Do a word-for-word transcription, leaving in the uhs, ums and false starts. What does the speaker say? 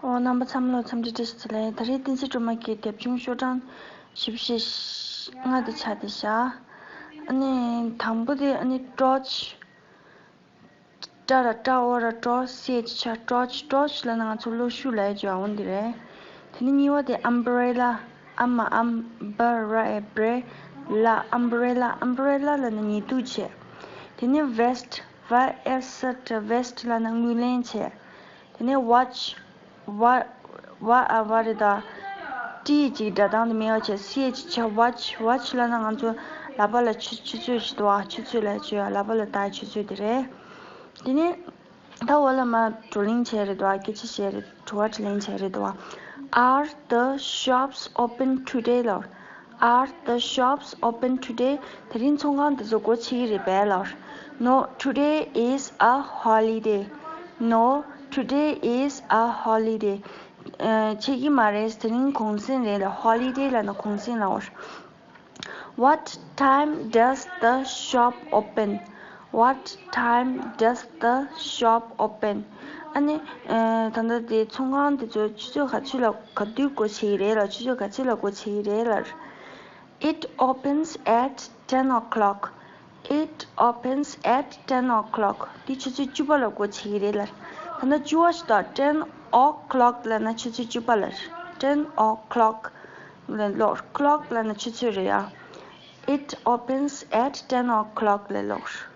ཨོ། རྣམ་པ་ཚང་མ་ལ་འཚམས་འདྲི་བཀྲ་ཤིས་བདེ་ལེགས། ད་རེས་བསྟན་འཛིན་སྒྲོལ་མ་གི་དེབ་ཆུང་ཤོག་གྲངས་བཞི་བཅུ་ཞེ་ལྔ་དེ་ཆགས་བསྡད་ཤག་ཨ་ནི་དང་པོ་དེ་ཨ་ནི་ཀྲོ་ཆུ། ཀྲ་ར་ཀྲ་འོ་ར་ཀྲོ། སི་ཨེཆ་ཆ་ཀྲོ་ཆུ། ཀྲོ་ཆུ་ལབ་ན་ང་ཚོ་གློག་ཤུགས་ལབ་ཡ་ཅིག་ཡོད་འོ་འདི་རེད། དེ་ནས་གཉིས་པ་དེ་ཨམ་བྷི་རེ་ལ། ཨ་མ་ཨམ། བྷི་ར་ཨེ་བྷི་རེ། ལ། ཨམ་བྷི་རེ་ལ། ཨམ་བྷི་རེ་ལ་ལབ་ན་ཉི་གདུགས་བྱས། དེ་ནས་ཝེ་སི་ཊི། ཝེ་ཨེ་སི་ཊི། ཝེ་སི་ཊི་ལབ་ན་དངུལ་ལེན་བྱས། དེ་ནས་ཝ་ཆུ། ཝ། ཝ་ཨ་ཝ་རེད་ད། ཊི་གཅིག་སྒྲ་གདངས་དེ་མེད་པ་བྱས། སི་ཨེཆ་ཆ་ཝ་ཆུ། ཝ་ཆུ་ལབ་ན་ང་ཚོ་ལག་པ་ལ་ཆུ་ཆུ་ཚོད་ཅིག་འདུག་བ། ཆུ་ཚོད་ལབ་ཡ་ཅིག་ཡོད། ལག་པ་ལ་བཏགས་ཆུ་ཚོད་དེ་རེད། དེ་ནས་ད་འོག་ལ་མར་བགྲོ་གླེང་བྱས་རེད་འདུག་བ། སྐད་ཆ་བཤད་རེད། དྲི་བ་དྲིས་ལན་བྱས་རེད་འདུག་བ། Are the shops open today ལབ། Are the shops open today? དེ་རིང་ཚོང་ཁང་དེ་ཚོ་སྒོ་ཕྱེ་གི་རེད་པས་ལབ། No, today is a holiday. No, today is a holiday. ཨ། ཕྱེ་གི་མ་རེད། དེ་རིང་གུང་སེང་རེད་ལབ། ཧོ་ལི་ཌེ་ལབ་ན་གུང་སེང་ལབ། What time does the shop open? What time does the shop open? ཨ་ནི། ཨ། ད་ལྟ་དེ་ཚོང་ཁང་དེ་ཚོ་ཆུ་ཚོད་ག་ཚོད་ལ་ག་དུས་སྒོ་ཕྱེ་གི་རེད་ལབ། ཆུ་ཚོད་ག་ཚོད་ལ་སྒོ་ཕྱེ་གི་རེད་ལབ། It opens at ten o'clock. It opens at ten o'clock. དེ་ཆུ་ཚོད་བཅུ་པ་ལ་སྒོ་ཕྱེ་གི་རེད་ལབ། ད་ལྟ་བཅུ་པ་ཞིག་དང་། ten o'clock ལབ་ན་ཆུ་ཚོད་བཅུ་པ་ལབ། ten o'clock ལབ་ཀློག་ཀློག་ལབ་ན་ཆུ་ཚོད་རེད་ཡ། It opens at ten o'clock ལབ་ཀློག